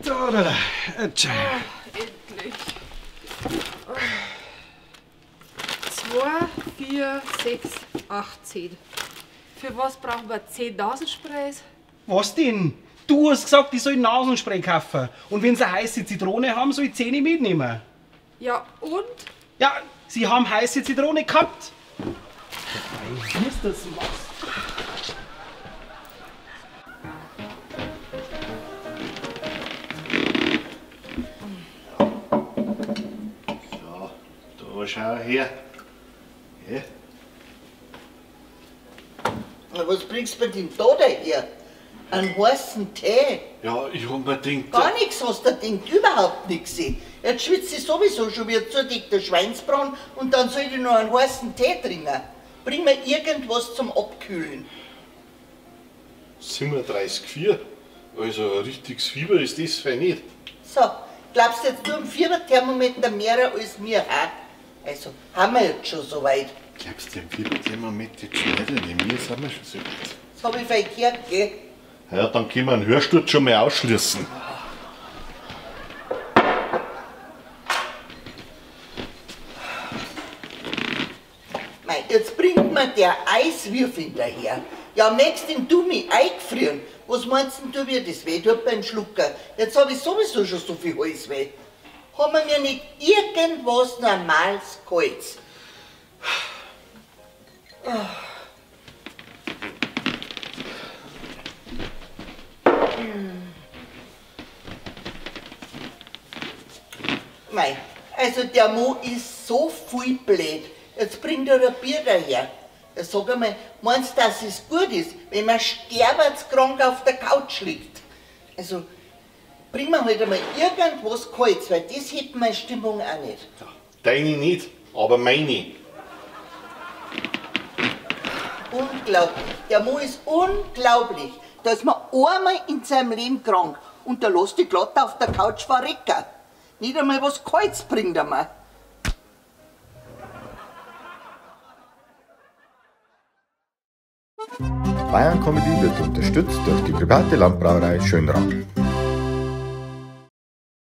Da, da, da. Oh, endlich. Oh. 2, 4, 6, 8, 10. Für was brauchen wir 10 Nasensprays? Was denn? Du hast gesagt, ich soll Nasenspray kaufen. Und wenn sie eine heiße Zitrone haben, soll ich 10 mitnehmen. Ja, und? Ja, sie haben heiße Zitrone gehabt. Wie ist das was? So, da schau her. Ja. Was bringst du mir denn da daher? Einen heißen Tee? Ja, ich hab mir gedacht... Gar nichts hast du gedacht, überhaupt nichts. Jetzt schwitze ich sowieso schon wieder zu dick der Schweinsbraten und dann soll ich noch einen heißen Tee trinken. Bring mir irgendwas zum Abkühlen. 37,4. Also ein richtiges Fieber ist das fein nicht. So, glaubst du jetzt nur am Fieberthermometer mehr als mir auch? Also, haben wir jetzt schon so weit. Glaubst du, am Fieberthermometer jetzt schon nicht? Mir sind wir schon so weit. Das hab ich verkehrt, gell? Ja, dann können wir einen Hörsturz schon mal ausschließen. Mei, jetzt bringt mir der Eiswürfel hinterher. Ja, möchtest denn du mich eingefrieren? Was meinst denn du, wie das weh tut beim Schlucken? Jetzt hab ich sowieso schon so viel Halsweh. Haben wir mir nicht irgendwas Normales geholt? Oh. Mei, also der Mo ist so viel blöd. Jetzt bringt er ein Bier daher. Ja, sag einmal, meinst du, dass es gut ist, wenn man sterbenskrank auf der Couch liegt? Also, bring mir halt einmal irgendwas Kaltes, weil das hebt meine Stimmung auch nicht. Ja, deine nicht, aber meine. Unglaublich. Der Mo ist unglaublich. Da ist man einmal in seinem Leben krank und da lässt die glatt auf der Couch verrecken. Nicht einmal was Kaltes bringt er mir. Bayern Comedy wird unterstützt durch die private Landbrauerei Schönram.